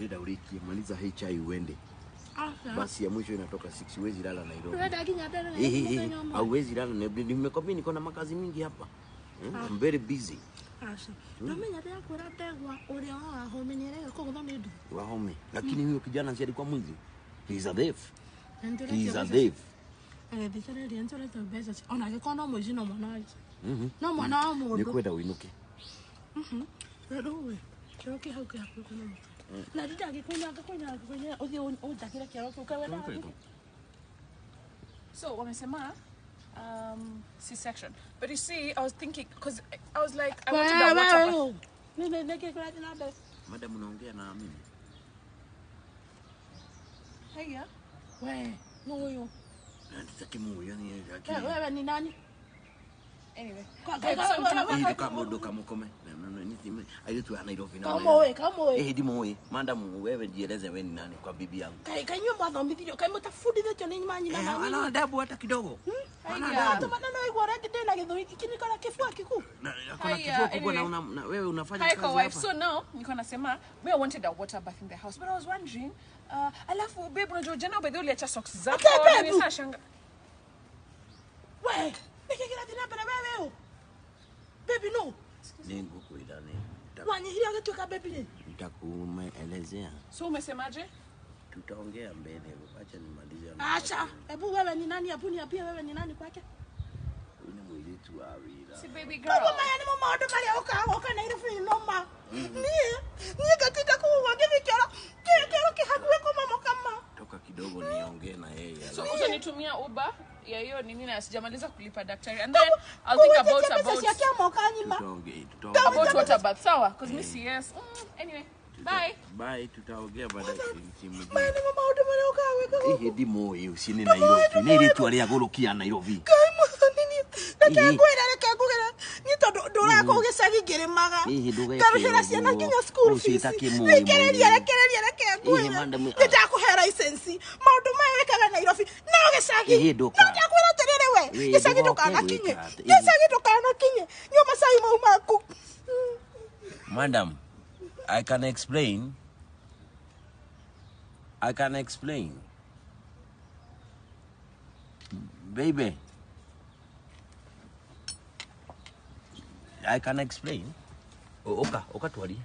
Ndĩrenda ũrĩkie maliza hii chai uende. Aca. Basi ya mwisho inatoka 6, huwezi lala Nairobi. Ndĩrenda nginya mbere na Eh, eh, eh, mũthenya ũmwe. hauwezi lala Nairobi. Nimekwambia niko na makazi mingi hapa. I'm very busy. Aca. Ndamenya ndĩrakwĩra ndegwa ũrĩa wa Wahome nĩarega kũgũthwo nĩ nduthi. Wahome. Lakini huyo kijana si alikuwa mwizi. He is a thief. Na nĩtũretia He is a mbeca. thief. Agĩthikĩrĩria nĩtũretia mbeca ona angĩkorwo no mũici no mwana wa no mwana wa mũndũ. Nĩkwenda ũinũke. Rĩu ĩ, kĩoro kĩ hau kĩ hakuhĩ kuma mũtwe. Na ndinda ngĩkũina ngĩkũina ngĩkũina ũthiĩ ũnjakĩre kĩoro kĩu kaĩ wendaga gĩkĩ? So wamesema C-section. But you see, I was thinking because I was like, I wanted a water birth. Wewe, nĩ kĩĩ kĩrathiĩ na mbere? Madam unaongea na mimi. Hey, yeah. We, nũ ũyũ? Na sitaki Mungu yani akili. Wewe ni nani? Anyway. Ka- Babe, so Hii ndoka kamukome. Na airĩtu a Nairobi na. Kamũĩ, kamũĩ. Eh, ndimũĩ. Madam wewe jieleze wewe ni nani kwa bibi yangu. Kaĩ kaĩ inyuĩ mwathomithirio kaĩ mũtabundithĩtio nĩ manyina Eh, manyu? ana adabu hata kidogo. Ana Haya. adabu. Tũmana no igua ũrĩa ndĩ na gĩthũri kĩnikora kĩbua kĩku. Na akona Haya, kifua kubwa na anyway. una, na wewe unafanya Hi, kazi co-wife. hapa. So now niko nasema me I wanted a water bath in the house, but I was wondering alafu babe, unajua jana by the way uliacha socks zako. Ate, babe. Nini sasa shanga. We, nĩkĩ kĩrathiĩ na mbere wewe ũ? Baby no. Nĩngũkwĩra nĩ Wanyihirie agĩtuĩka baby rĩ. nitakuelezea. So umesemaje? Tutaongea mbele, acha nimalize. Acha. Hebu wewe ni nani? Hebu niambie wewe ni nani kwake? Huyu ni mwiritu wa wira. Si baby Koguo girl. maya nĩmo maũndũ marĩa ũkaga gũka Nairobi noma. Niĩ ngatinda kũgũa ngĩthiĩ kĩoro kĩoro kĩ hakuhĩ kũmomoka ma. Toka kidogo niongee na yeye. So alafu- utanitumia Uber ya hiyo nini na sijamaliza kulipa daktari and then I'll think about Kũgwĩtĩtie mbeca about ciake amoka nyima. Tutaongea, tutaongea. about water bath. Sawa? Because me CS. Anyway, bye. Bye, tutaongea baadaye. Simujui. Maya nĩmo maũndũ marĩa ũkaga gwĩka gũkũ. Ĩhĩ ndimũĩ ũcio nĩ Nairobi. Nĩ rĩtwa rĩa gũrũkia Nairobi. Ngai mwathani niĩ reke Ĩhĩ. ngwĩre reke ngwĩre niĩ tondũ ndũraga kũu gĩcagi ngĩrĩmaga Ĩhĩ, ndũgeke ngarĩhĩra ciana ũguo. nginya school Ũcio fees ĩtakĩmũĩ rekereria mũirĩtu. rekereria reke ngwĩre Ĩhĩ, madam, nĩ ndakũhe license maũndũ maya wĩkaga Nairobi no gĩcagi Ĩhĩ, ndũka. no ndakwĩra atĩrĩrĩ we Ĩhĩ, gĩcagi ndũgoke ndũkanakinye gwĩka atĩ- gĩcagi ndũkanakinye nyua macai mau maku. Madam, I can explain. I can explain. Baby. I can explain. Oka, oka twarie.